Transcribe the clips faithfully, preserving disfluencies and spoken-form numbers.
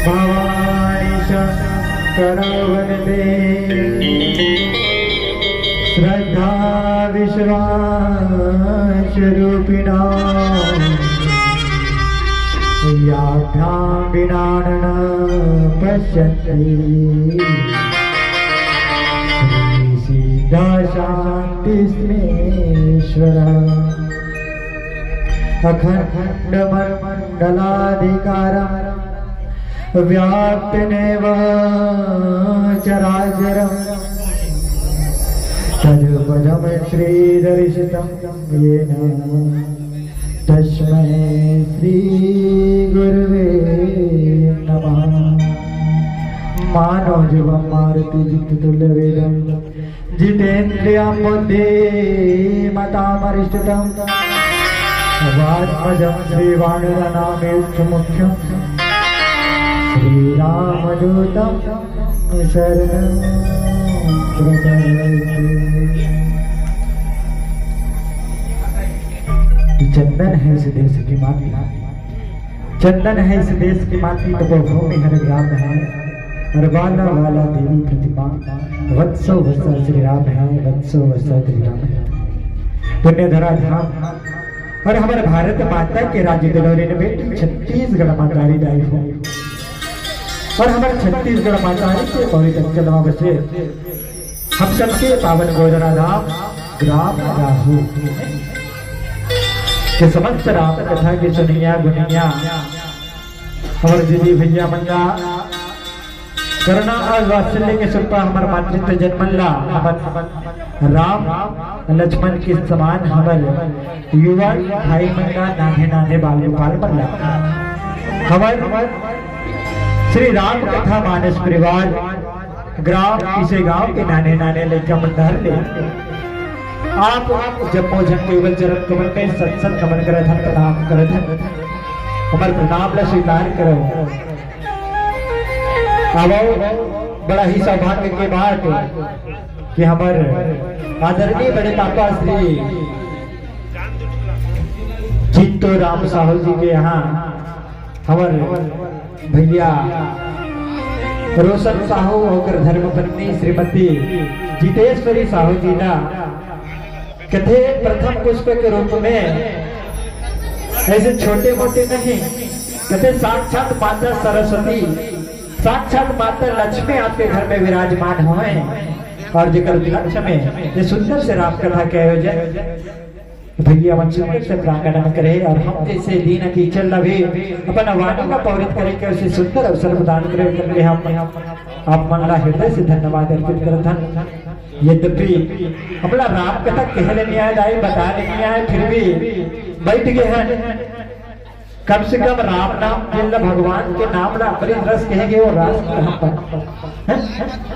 भवानी शंकर वंदे श्रद्धा विश्वास रूपिणा याभ्यां विना न पश्यन्ति। श्री सीता शांति स्मेश्वर अखंड मंडलाधिकारं व्याप्तनेव चराचरं तत्पदं श्रीदर्शितं येन तस्मै श्री गुरुवे नमः। मानो जीवम मारुति जित तुल्य वेगम जितेन्द्रियं बुद्धिमतां वरिष्ठं वात्मजं श्रीवानरनामेक्षु मुख्यं श्रीरामदूतं शरणं प्रपद्ये। चंदन है इस देश की माटी, चंदन है इस देश की माटी, तपोभूमि हर ग्राम है, और वाला वाला देवी प्रतिमा, वत्सो वत्सा श्री राम है, वत्सो वत्सा श्री राम है। पुण्य धरा धाम और हमारे भारत माता के राज्य दिलोरी ने बेटी छत्तीसगढ़ मातारी दाई हो, और हमारे छत्तीसगढ़ मातारी के पवित्र चंद्रमा बसे हम सबके पावन गोदरा धाम ग्राम राहू के समस्त राम कथा के सुनिया गुनिया हमर दीदी भैया मन ला करुणा और वात्सल्य के सुरपा हमर मातृत्व जनमन ला हमर राम लक्ष्मण के समान हमर युवा भाई मन ला नान्हे नान्हे बाल गोपाल मन ला हमर श्री राम कथा मानस परिवार ग्राम इसे गांव के नाने नाने लइका मन धर ले। आप जब मोजन केवल चरण कमल में सत सत नमन करत हन, प्रणाम करत हन, हमर प्रणाम ला स्वीकार करो। आवो, बड़ा ही सौभाग्य के बात कि हमर आदरणीय बड़े पापा श्री चिंटू राम साहू जी के यहाँ हमर भैया रोशन साहू और धर्मपत्नी श्रीमती जितेश्वरी साहू जी ना कथे प्रथम पुष्प के रूप में ऐसे छोटे मोटे नहीं, कथे साक्षात माता सरस्वती, साक्षात माता लक्ष्मी आपके घर में विराजमान होए और जेकर उपलक्ष्य में ये सुंदर से राम कथा के आयोजन भैया मन सुंदर से प्रांगण में करे और हम जैसे दीन कीचल ला भी अपन वाणी का पौरित करे के उसे सुंदर अवसर प्रदान करे करके हम आप मन ला हृदय से धन्यवाद अर्पित करत हन। यद्यपि हमला राम कथा कहले नहीं आए, दाई बताले नहीं आए, फिर भी बैठ गए हैं। कम से कम राम नाम जिन ला भगवान के नाम ला अमृत रस कहेंगे, वो रस हम पर, हैं?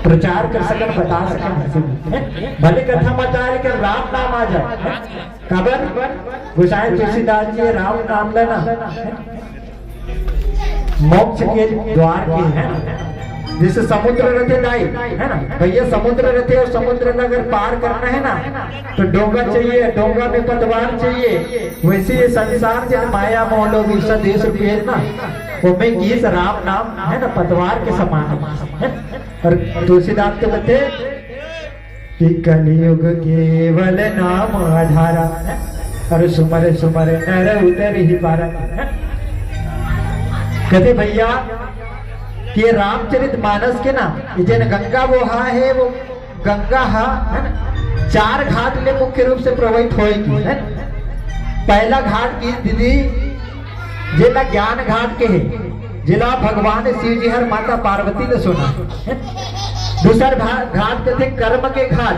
प्रचार कर सकन, बता सकन, हंसी, हैं? भले कथा मत आए, लेकिन राम नाम आ जाए, हैं? काबर गोसाई तुलसीदास जी राम नाम लेना मोक्ष के द्वार के है ना। जैसे समुद्र रहते दाई, है ना भैया, समुद्र रहते और समुद्र में अगर पार करना है ना तो डोंगा चाहिए, डोंगा में पतवार चाहिए। वैसे ये संसार जन माया मोह लोभ ईर्षा द्वेष भेद ना, वो में गीस राम नाम है ना पतवार के समान है। और तुलसीदास तो कहते कि कलयुग केवल नाम आधारा, अरे सुमर सुमर नर उतर ही पारा। कहते भैया कि रामचरित मानस के ना ये जन गंगा वो हा है, वो गंगा हा है ना, चार घाट ले मुख्य रूप से प्रवाहित होएगी है। पहला घाट की दीदी जेला ज्ञान घाट के है, जेला भगवान शिव जी हर माता पार्वती ने सुना। दूसर घाट कथे कर्म के घाट,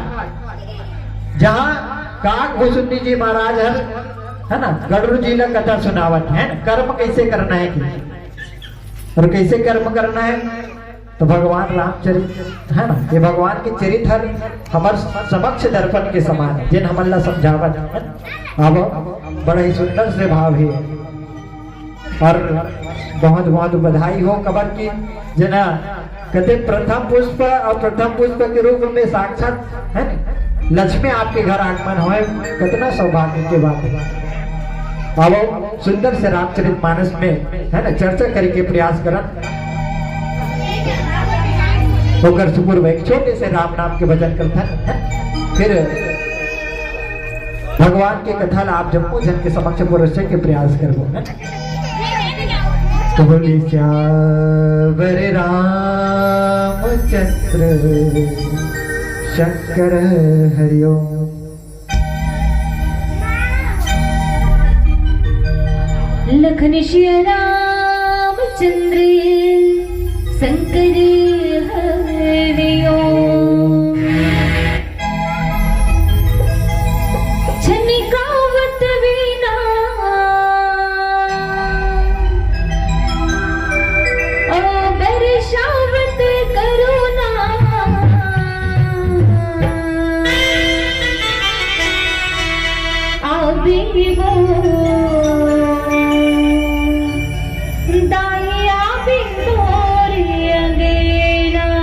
जहाँ काग भुसुंडी जी महाराज हर है ना गड़रू जी ला कथा सुनावत है, कर्म कैसे करना है कि और कैसे कर्म करना है। तो भगवान रामचरित है ना, ये भगवान के चरित हर हमर समक्ष दर्पण के समान है, जिन हमन ला समझावत है। अब बड़ा ही सुंदर से भाव है। और बहुत बहुत बधाई हो कबर की जना कथे प्रथम पुष्प और प्रथम पुष्प के रूप में साक्षात है ना लक्ष्मी आपके घर आगमन होय, कतना सौभाग्य के बात हे। आवो, सुंदर से रामचरित मानस में, है ना, चर्चा करे के प्रयास करन। ओकर से पूर्व एक छोटे से राम नाम के भजन करथन, है? फिर भगवान के कथा ला आप जम्मो झन के समक्ष परोसे के प्रयास करबो, है? तो बोले, "सियावर रामचंद्र शंकर हरिओम।" लखन सिया रामचंद्र शंकर हरिओम। छनकावत वीणा अउ बरसावत करुणा। आबे वो दाई, आबे मोरे अंगना।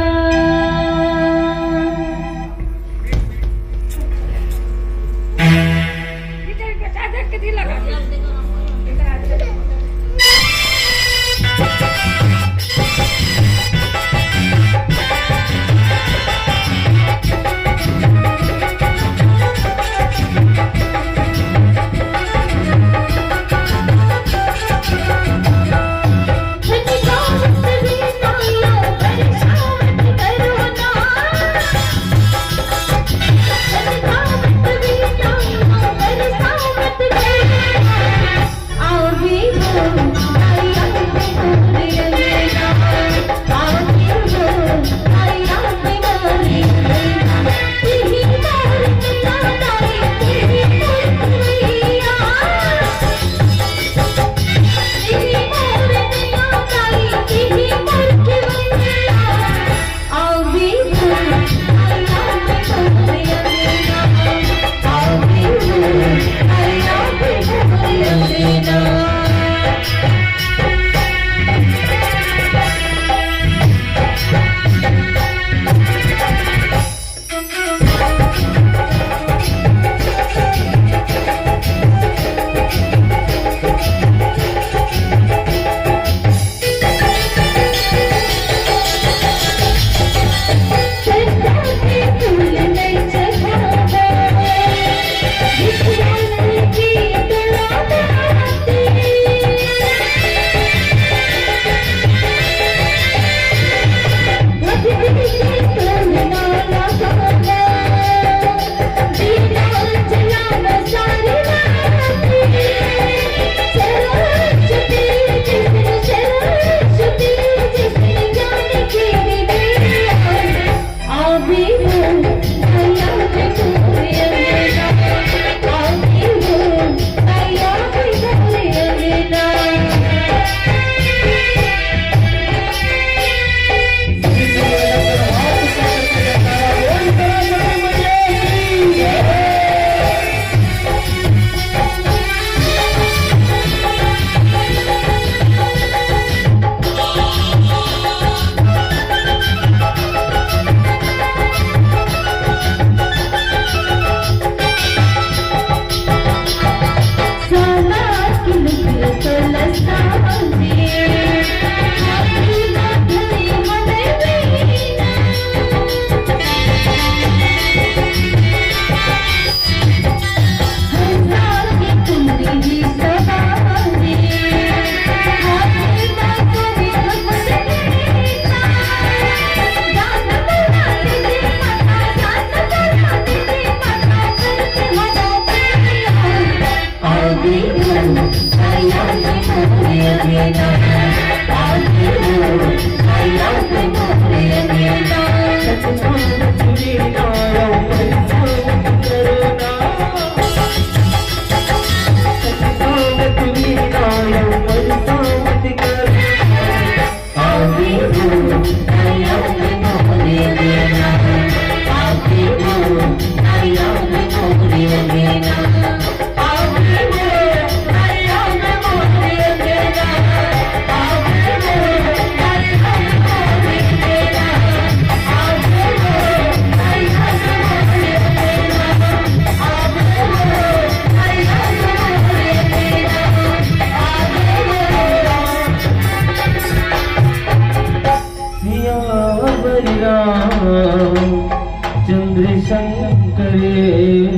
शंकरे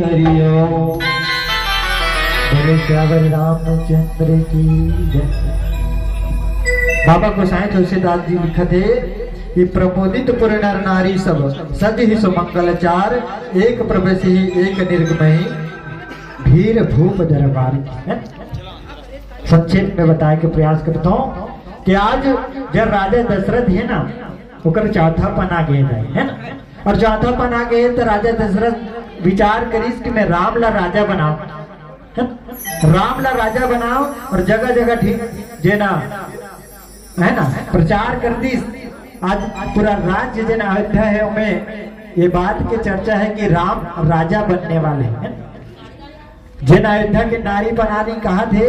हरिओम। बोले सियावर रामचंद्र की जय। बाबा गोसाई तुलसीदास जी लिखत हे कि प्रमोदित पुर नर नारी सब, सज ही सुमंगल चार, एक प्रवेश ही एक निर्गमही, भीर भूप दरबार की। है? संक्षेप में बताए के प्रयास करता हूँ कि आज जब राजा दशरथ है ना, ओकर चौथापन आ गए है ना, और चौथापन आ गए तो राजा दशरथ विचार करिस कि मैं राम ला राजा बनाओ, है ना? राम ला राजा बनाओ और जगह जगह ठीक जे ना, है ना, प्रचार कर दिस। आज पूरा राज्य जेन अयोध्या है, ओमे ये बात की चर्चा है कि राम राजा बनने वाले हैं। जेन अयोध्या के नारी परानी कहा थे,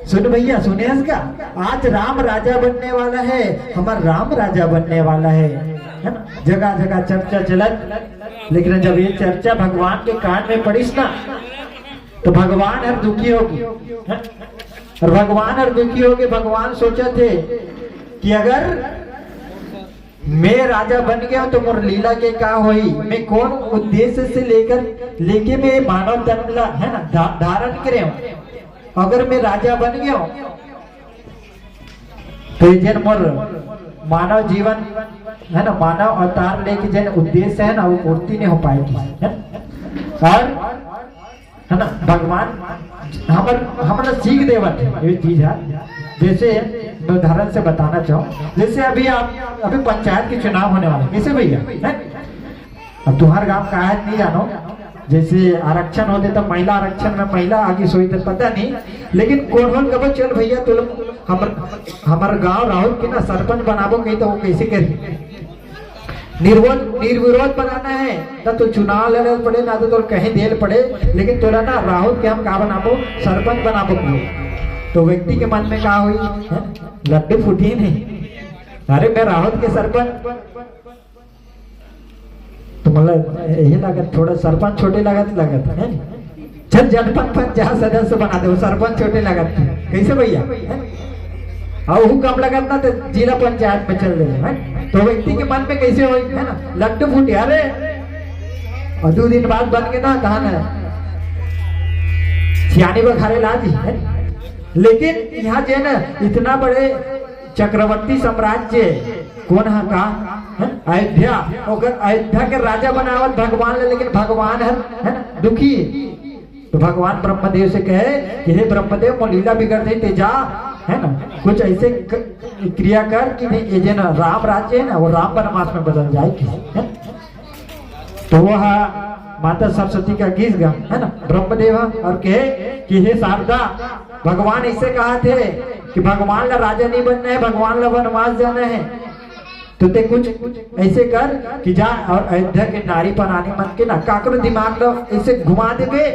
सुन भैया, सुने हस का? आज राम राजा बनने वाला है, हमार राम राजा बनने वाला है, है ना? जगह जगह चर्चा चलत, लेकिन जब ये चर्चा भगवान के कान में पड़िस ना, तो भगवान हर दुखी होगे, है? और भगवान हर दुखी होगे, भगवान सोचत हे कि अगर मैं राजा बन गया तो मोर लीला के का होई, मैं कौन उद्देश्य से लेकर, लेके मैं मानव तन ला, है ना, धा-, धारण करे हूँ। अगर मैं राजा बन गया हूँ, तो ये जेन मोर मानव जीवन, है ना, मानव अवतार लेके जेन उद्देश्य है ना, वो पूर्ति नहीं हो पाएगी, है ना? और, है ना, भगवान हमर, हमर सीख देवत है ये चीज है। जैसे मैं उदाहरण से बताना चाहूँ, जैसे अभी आप, अभी पंचायत के चुनाव होने वाले, कैसे भैया, है? अब तुम्हारे गांव का है नहीं जानो, जैसे आरक्षण होते तो महिला आरक्षण में महिला आगे सोई तो पता नहीं, लेकिन कोढ़ोल कबो चल भैया, तो लोग हमर, हमर गांव राहुल के ना सरपंच बनाबो कही तो वो कैसे करी? निर्वोध, निर्विरोध बनाना है, ना तो चुनाव लड़े पड़े, ना तो तोर कहीं देल पड़े, लेकिन तोला ना राहुल के हम का बनाबो, सरपंच बनाबो कही। तो व्यक्ति के मन में का होई, हैं? लड्डू फूटी नहीं। अरे मैं राहुत के सरपंच, तो मतलब यही लागत, थोड़ा सरपंच छोटे लागत, लागत है नी? चल जनपंच पंचायत सदस्य बना दे, वो सरपंच छोटे लागत थे। कैसे भैया, है? और वो कम लागत ना तो जिला पंचायत में चल दे, है? तो व्यक्ति के मन में कैसे हो, है ना, लड्डू फूटे। अरे और दो दिन बाद बन के ना कहा ना सियानी बखारे ला दी, है? लेकिन यहाँ जे ना इतना बड़े चक्रवर्ती साम्राज्य, कौन है का, है? अयोध्या, ओकर अयोध्या के राजा बनावत भगवान ले, लेकिन भगवान है, है ना, दुखी। तो भगवान ब्रह्मदेव से कहे कि हे ब्रह्मदेव, मोर लीला बिगड़ जाई, ते जा, है ना, कुछ ऐसे क-, क्रिया कर कि नहीं, ये जे ना राम राज्य है ना, वो राम वनवास में बदल जाए कि, है? तो वह माता सरस्वती का गीत गा, है ना, ब्रह्मदेव, और कहे कि हे शारदा, भगवान ऐसे कहा थे कि भगवान ला राजा नहीं बनना है, भगवान ला वनवास जाना है। तो ते कुछ ऐसे कर कि जा और अयोध्या के नारी परानी मन के ना काकरो दिमाग ला ऐसे घुमा देबे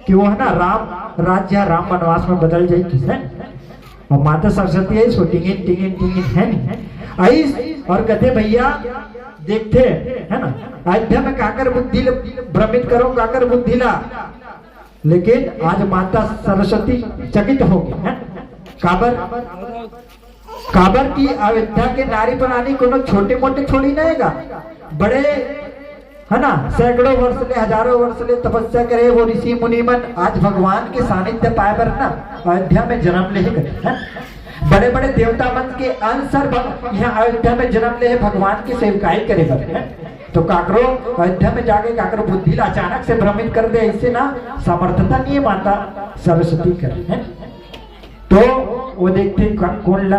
कि वो है ना राम राज्य राम वनवास में बदल जाए, किसे और माता सरस्वती आई सो टिंगिन टिंगिन टिंगिन है नहीं। आई और कथे भैया देखथे, है ना, अयोध्या में काकर बुद्धि ल-, भ्रमित करो काकर बुद्धि ला। लेकिन आज माता सरस्वती चकित हो गई है। काबर, काबर की अयोध्या के नारी परानी कोनो छोटे मोटे थोड़ी ना हैगा, बड़े है ना, सैकड़ों वर्ष ले, हजारों वर्ष ले तपस्या करे वो ऋषि मुनि मन आज भगवान के सानिध्य पाए बर ना अयोध्या में जन्म ले हे, है। बड़े बड़े देवता मन के अंश हर भग-, यहाँ अयोध्या में जन्म ले हे भगवान की सेवकाई करे बर, है। तो काकरो अयोध्या में जाके काकरो बुद्धि ला अचानक से भ्रमित कर दे, ऐसे ना समर्थता नहीं है माता सरस्वती कर, है। तो वो देखथे क-, कोन ला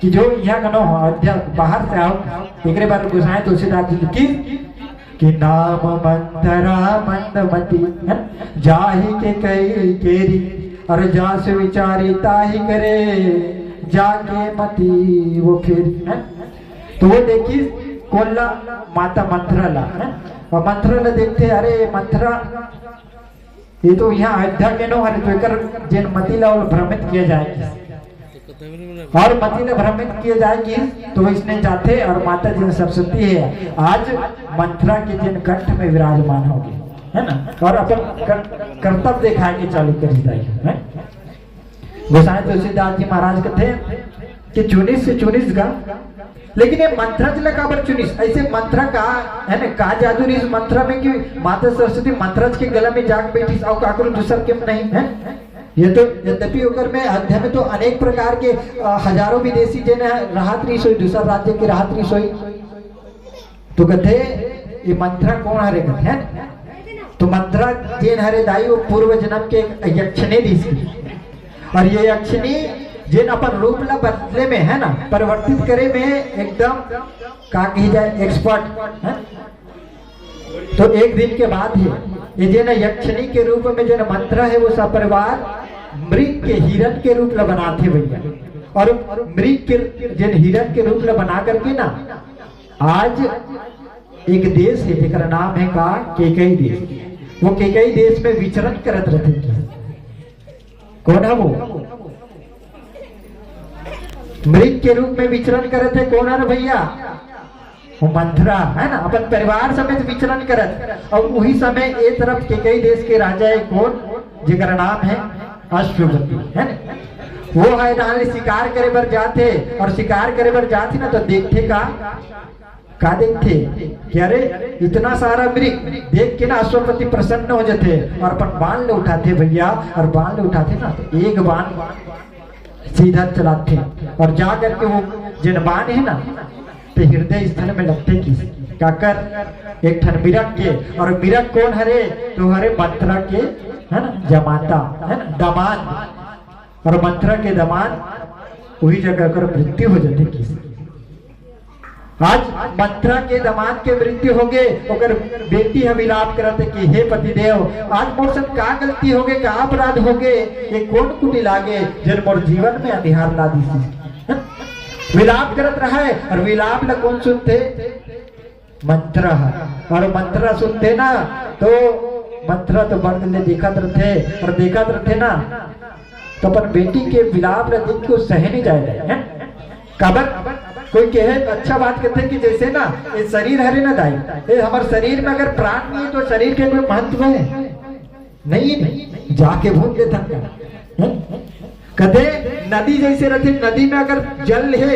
कि जो यहाँ गनो हो, अध्या-, बाहर से आओ, एकरे बारे गोसाई तुलसीदास जी लिखिस कि नाम मंथरा मंदमती, है? जाहि के कई केरी, और जासु विचारी ताहि करे, जाके मति वो फेरी, है? तो वो देखिस कोन ला, माता मंथरा ला, है? और मंथरा ला देखथे, अरे मंथरा, ये तो यहाँ अयोध्या के नो हरे, तो एकर जेन मति ला ओला भ्रमित किया जाए कि, और मति ला भ्रमित किया जाए कि, तो इसने जाथे और माता जी सरस्वती है, आज मंथरा के जेन कंठ में विराजमान हो गए, है ना, और अपन कर-, करतब दिखाए के चालू कर दिया है। गोसाई तुलसीदास जी महाराज कथे कि चुनिस से चुनिस गा, लेकिन ये मंथरज ला काबर चुनिस? ऐसे मंथरा का, है ना, का जादू रहिस मंथरा में कि माता सरस्वती मंथरज के गला में जाके बैठिस अउ काकरो दूसर के नहीं है? ये तो यद्यपि ओकर में अध्ययन में तो अनेक प्रकार के, अ, हजारों विदेशी जेन ह-, रहत रहिस होही, दूसर राज्य के रहत रहिस होही। तो कथे, "ये मंथरा कोन हरे?" कथे, है ना? तो मंथरा जेन हरे दाई, वो पूर्व जन्म के एक यक्षिणी रहिस। और ये यक्षिणी जेन अपन रूप ला बदले में, है ना, परिवर्तित करे में एकदम, का कही जाए, एक्सपर्ट है। तो एक दिन के बात हे, ये जेन यक्षिणी के रूप में जेन मंथरा हे, वो सपरिवार मृग के, हिरण के रूप ला बनाथे भैया। और मृग के जेन हिरण के रूप ला बना करके ना, आज एक देश हे जेकर नाम हे का, केकई देश। वो केकई देश में विचरण करत रथे। कोन हे वो? मृग के रूप में विचरण करत हे। कोन हे रे भैया? वो मंथरा हे ना, अपन परिवार समेत विचरण करत। अउ उही समय ए तरफ केकई देश के राजा हे कोन, जेकर नाम हे अश्वपति, हे ना? वो हे, जहाँ ले शिकार करे बर जाथे, अउ शिकार करे बर जाथे ना, तो देखथे का, का देखथे कि अरे, इतना सारा मृग देख के ना अश्वपति प्रसन्न हो जाथे अउ अपन बाण ले उठाथे भैया, अउ बाण ले उठाथे ना, तो एक बाण सीधा चलाथे अउ जा करके वो जेन बाण हे ना, ते हृदय स्थल में लगथे कि काकर, एक ठन मृग के। अउ मृग कोन हरे? तो हरे मंथरा के, है ना, जमाता, है ना, दामाद। अउ मंथरा के दामाद, उही जगह ओकर मृत्यु हो जाथे कि आज मंथरा के दामाद के मृत्यु होगे, ओकर बेटी ह विलाप करत हे कि "हे पतिदेव, आज मोर संग का गलती होगे, का अपराध होगे, ये कोन कुटिल आगे, जेन मोर जीवन में अंधियार ला दिस?" विलाप करत रहय, अउ विलाप ला कोन सुनथे? मंथरा ह। अउ मंथरा सुनथे ना, तो मंथरा तो बड़ दिन ले देखत रथे, अउ देखत रथे ना, तो अपन बेटी के विलाप ला देख के वो सहे नहीं जाय, है? काबर? कोई कहे तो अच्छा बात कथे कि जैसे ना, ये शरीर हरे ना दाई, ये हमर शरीर में अगर प्राण नहीं है, तो शरीर के कोई महत्व है? नहीं, नहीं। जाके भूल लेथन का, हैं? कथे, नदी जैसे रथे, नदी में अगर जल हे,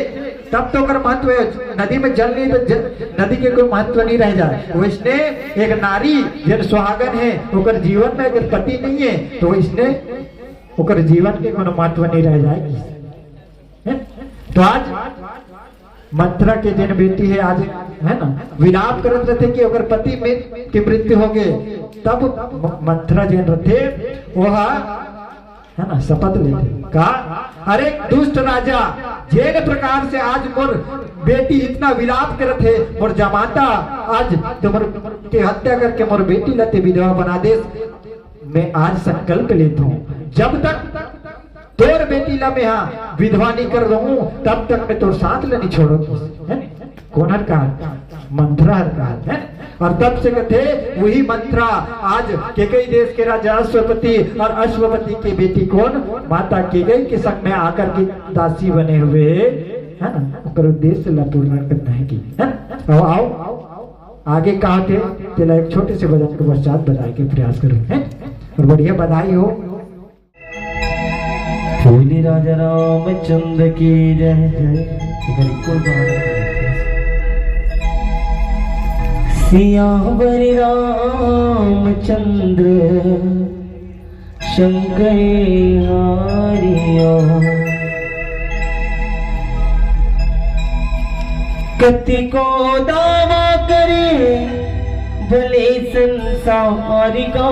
तब तो ओकर महत्व हे। नदी में जल नहीं, तो ज-, नदी के कोई महत्व नहीं रह जाय। वैसने एक नारी जेन सुहागन हे, ओकर जीवन में अगर पति नहीं हे, तो वैसने ओकर जीवन के कोनो महत्व नहीं रह जाय। हैं? तो आज मंथरा के जेन बेटी हे, आज, है ना, विलाप करत रथे कि ओकर पति में के मृत्यु होगे, तब म-, मंथरा जेन रथे, वो हा, है ना, शपथ लेथे का, "अरे दुष्ट राजा, जेन प्रकार से आज मोर बेटी इतना विलाप करत हे, मोर जमाता आज तुम्हर के हत्या करके मोर बेटी ला ते विधवा बना देस, मैं आज संकल्प लेत हूँ, जब तक तोर बेटी ला मैं हा विधवा नहीं कर दूं, तब तक मैं तोर साथ ले नहीं छोड़ूं।" है? कोन हर कहा? मंथरा हर कहा, है? अउ तब से कथे, वही मंथरा आज केकई देश के राजा अश्वपति अउ अश्वपति के बेटी कोन, माता केकई के संग में आकर के दासी बने हुए, है ना, ओकर उद्देश्य ला पूर्ण करना है कि, है ना? आओ, आओ, आगे कहा थे, तेला एक छोटे से भजन के पश्चात बताए के प्रयास करूँ, है? अउ बढ़िया बधाई हो। बोले राजा रामचंद्र की जय। जय। एक बार इनको गाना। सियावर रामचंद्र शंकर हारिया। कतिको दावा करे भले संसार का,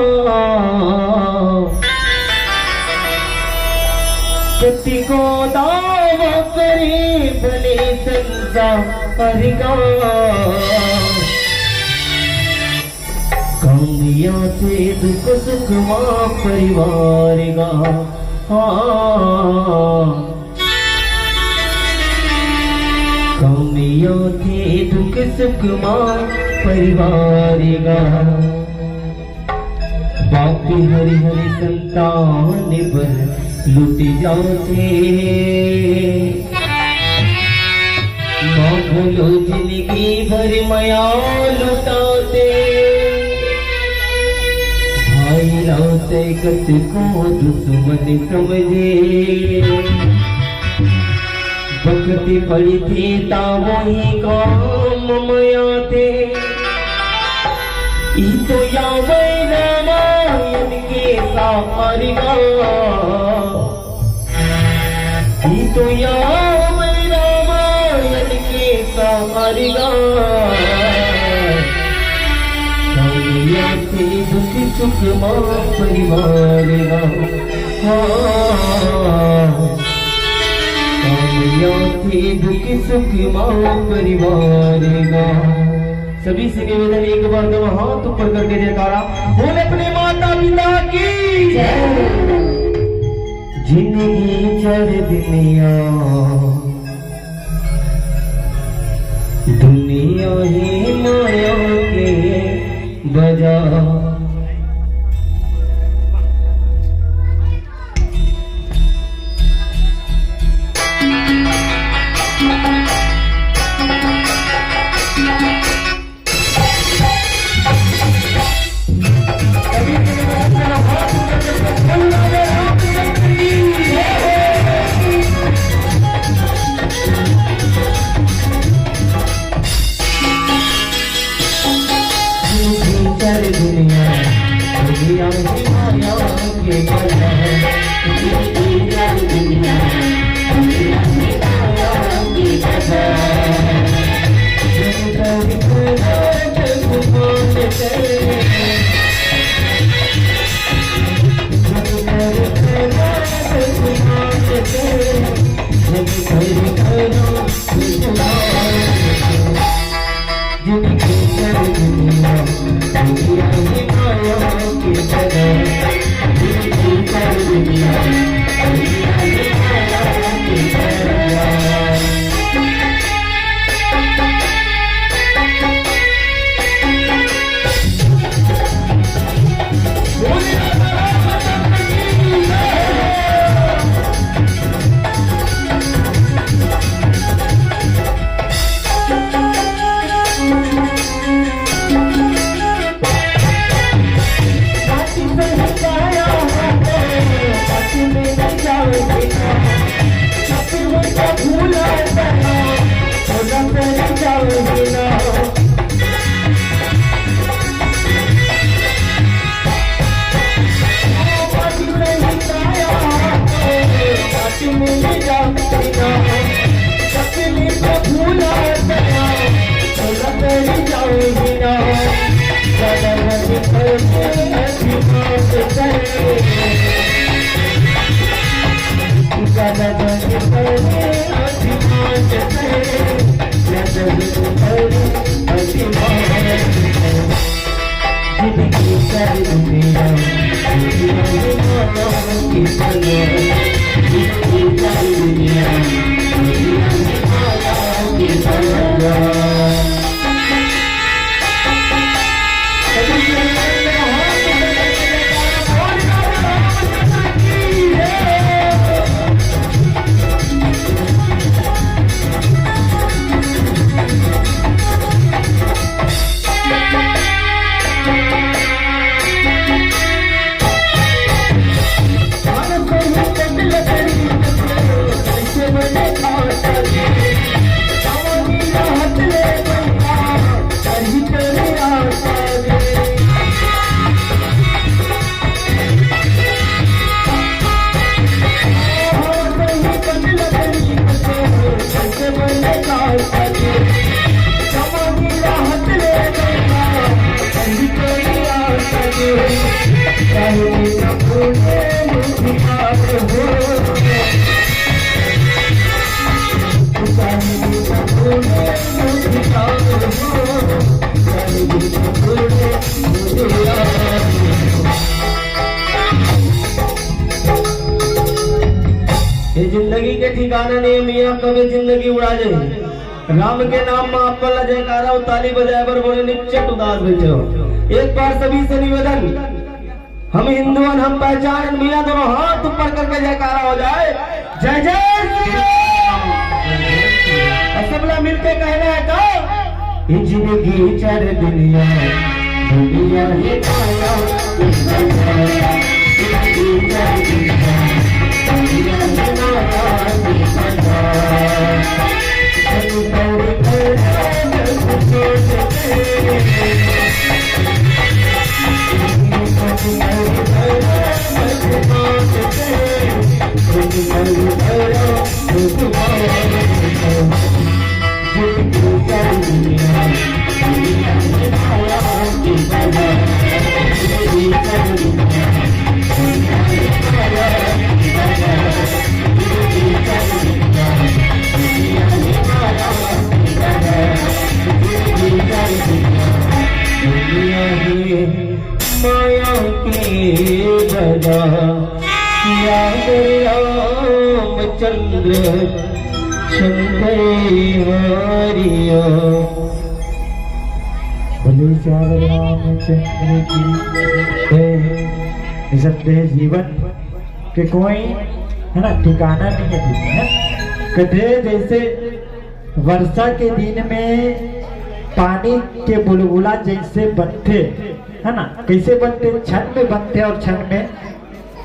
कतिको दावा करे भले संसार का। कमिया थे दुख सुख मा परिवार का। हाँ। कमिया थे दुख सुख मा परिवार का। बाप हरि हरि संतान बर लुट जाते। माँ बोलो जिंदगी भर मया लुटाते। भाई ला ते कतिको दुश्मन समझे। भक्ति पढ़िथे ता वही काम म आथे। ई तो यावय रामायण के सार गा। ई तो यावय रामायण के सार गा। काम आथे दुख सुख मा परिवार गा। हाँ। काम आथे दुख सुख मा परिवार गा। सभी से निवेदन, एक बार दोनों हाथ ऊपर करके जयकारा बोल अपने माता पिता की। जय। जिंदगी चार दुनिया, दुनिया ही माया के बाजार। ये जिंदगी के ठिकाना नहीं मियाँ, कब ये जिंदगी उड़ा जाए। राम के नाम में आप वाला जयकारा और ताली बजाए बर बोले, निश्चित उदास बैठे हो। एक बार सभी से निवेदन, हम हिंदू हन, हम पहचान हन, मियाँ दोनों हाथ ऊपर करके जयकारा हो जाए, जय जय श्री राम। और सबला मिलके कहना है का? ये जिंदगी चार दुनिया, दुनिया ही माया की बाजार। जिंदगी चार दुनिया, दुनिया ही माया की बाजार। माया के बला, सियावर रामचंद्र शंकर हरिया। बोले सियावर रामचंद्र की जय। निसंदेह जीवन के कोई, है ना, ठिकाना नहीं है, है? कथे जैसे वर्षा के दिन में पानी के बुलबुला जैसे बनथे, है ना, कैसे बनथे, क्षण में बनथे और क्षण में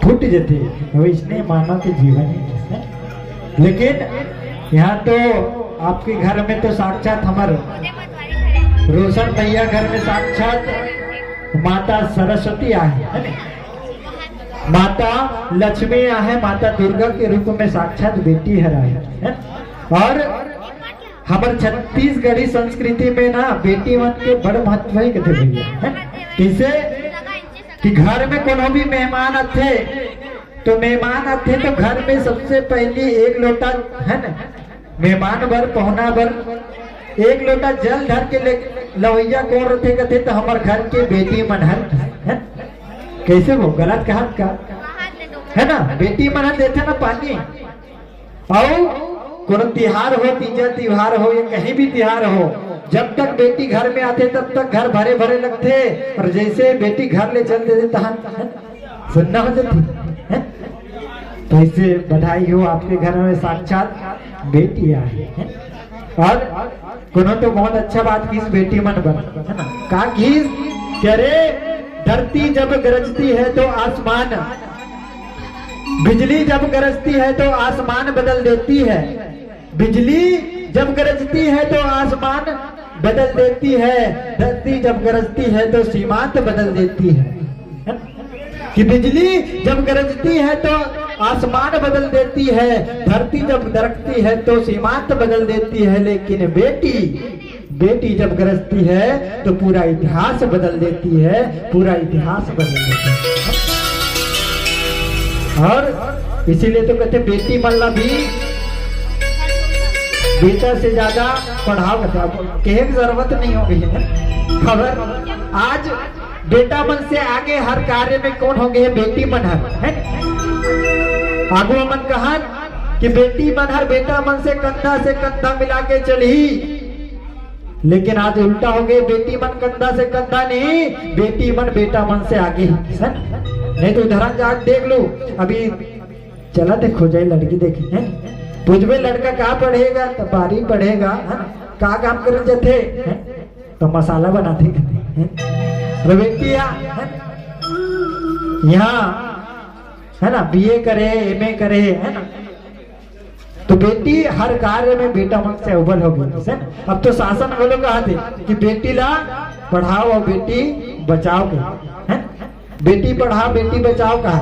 फूट जथे, वैसने मानव के जीवन है। लेकिन यहाँ तो आपके घर में तो साक्षात हमार रोशन भैया घर में साक्षात माता सरस्वती आहे, है ना? माता लक्ष्मी आहे, माता दुर्गा के रूप में साक्षात बेटी हर आहे, है? और हमर छत्तीसगढ़ी संस्कृति में ना बेटी मन के बड़ महत्व है, कथे भैया, है? किसे कि घर में कोनो भी मेहमान आथे, तो मेहमान आथे तो घर में सबसे पहली एक लोटा, है ना, मेहमान बर, पहुना बर एक लोटा जल धर के ले लवैया कौन रथे, कथे तो हमर घर के बेटी मन हर, है? कैसे वो गलत कहत का, है ना? बेटी मन हर देथे ना पानी। अउ कोनो तिहार हो, तीजा तिहार हो या कहीं भी तिहार हो, जब तक बेटी घर में आथे तब तक घर भरे भरे लगथे, और जैसे बेटी घर ले चल देथे तहन सुन्ना हो जाथे, है? तो इससे बधाई हो, आपके घर में साक्षात बेटी आई है। और कोनो तो बहुत अच्छा बात किहिस बेटी मन बर, है ना? का किहिस कि अरे, धरती जब गरजती है तो आसमान, बिजली जब गरजती है तो आसमान बदल देती है, बिजली जब गरजती है तो आसमान बदल देती है, धरती जब गरजती है तो सीमांत बदल देती है। कि बिजली जब गरजती है तो आसमान बदल देती है, धरती जब दरकती है तो सीमांत बदल देती है, लेकिन बेटी, बेटी जब गरजती है तो पूरा इतिहास बदल देती है, पूरा इतिहास बदल देती है। और इसीलिए तो कहते बेटी मन ला भी बेटा से ज्यादा पढ़ाव, कहते अब कहे की जरूरत नहीं हो गई है। खबर आज बेटा मन से आगे हर कार्य में कौन हो गए? बेटी मन हर, है। आगू मन कहन कि बेटी मन हर बेटा मन से कंधा से कंधा मिला के चलही, लेकिन आज उल्टा हो गए, बेटी मन कंधा से कंधा नहीं, बेटी मन बेटा मन से आगे ही, है। नहीं तो उदाहरण जाके देख लो, अभी चला थे खोजाई लड़की देखे, है। पूछबे लड़का का पढ़ेगा, तो बारहवीं पढ़ेगा, है ना? का काम करे जाथे, है? तो मसाला बनाथे, है। रवेटिया, है ना? यहाँ, है ना, बीए करे, एमए करे, है ना? तो बेटी हर कार्य में बेटा मन से अव्वल हो गई, है ना? अब तो शासन घलो कहा थे कि बेटी ला पढ़ाव और बेटी बचाव के, है? बेटी पढ़ाव, बेटी बचाव कहा।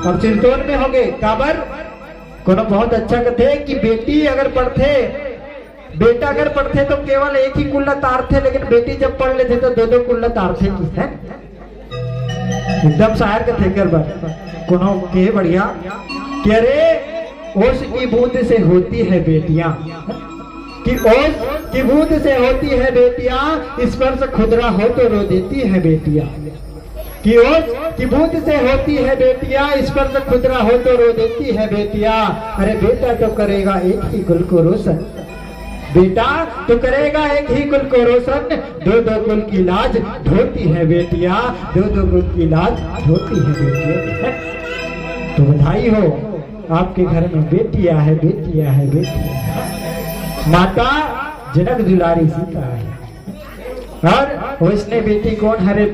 अब सिरतोन में हो गए, काबर? कोनो बहुत अच्छा कथे कि बेटी अगर पढ़थे, बेटा अगर पढ़थे तो केवल एक ही कुल्ला तारथे, लेकिन बेटी जब पढ़ लेथे तो दो दो कुल्ला तारथे की, है। एकदम शायर कथे कर बर कोनो के बढ़िया कि अरे, ओस की बूंद से होती है बेटियां, कि ओस की बूंद से होती है बेटियां, स्पर्श खुदरा हो तो रो देती है बेटियां। कि ओस की बूंद से होती है बेटियां, स्पर्श खुदरा हो तो रो देती है बेटियां। अरे बेटा तो करेगा एक ही कुल को रोशन, बेटा तो करेगा एक ही कुल को रोशन, दो दो कुल की लाज ढोती है बेटियां, दो दो कुल की लाज ढोती है बेटियां। तो बधाई हो, आपके घर में बेटियां है, बेटियां है, बेटियां है। माता जनक दुलारी सीता है। और वैसने बेटी कौन हरे?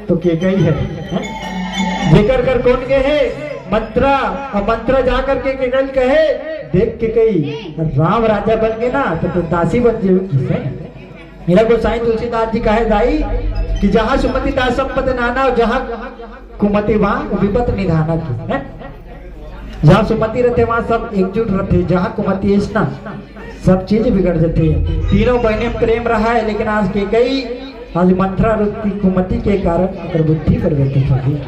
तो केकई है, हैं? जेकर कर कौन गे हे? मंत्रा। और मंत्रा जा करके केकई कहे, "देख केकई, राम राजा बन गे ना, तो तू दासी बन जेबे किसे?" मेरा गोसाई तुलसीदास जी कहे दाई कि "जहाँ सुमति तहाँ संपत नाना, और जहाँ कुमति वहाँ विपत निधाना" की, हैं? जहाँ सुमति रहते वहाँ सब एकजुट रहते, जहाँ कुमति है ना, सब चीज बिगड़ जाती है। तीनों बहने में प्रेम रहा है, लेकिन आज केकई, आज मंत्रा रूप की कुमति के कारण ओकर बुद्धि परिवर्तित हो गई।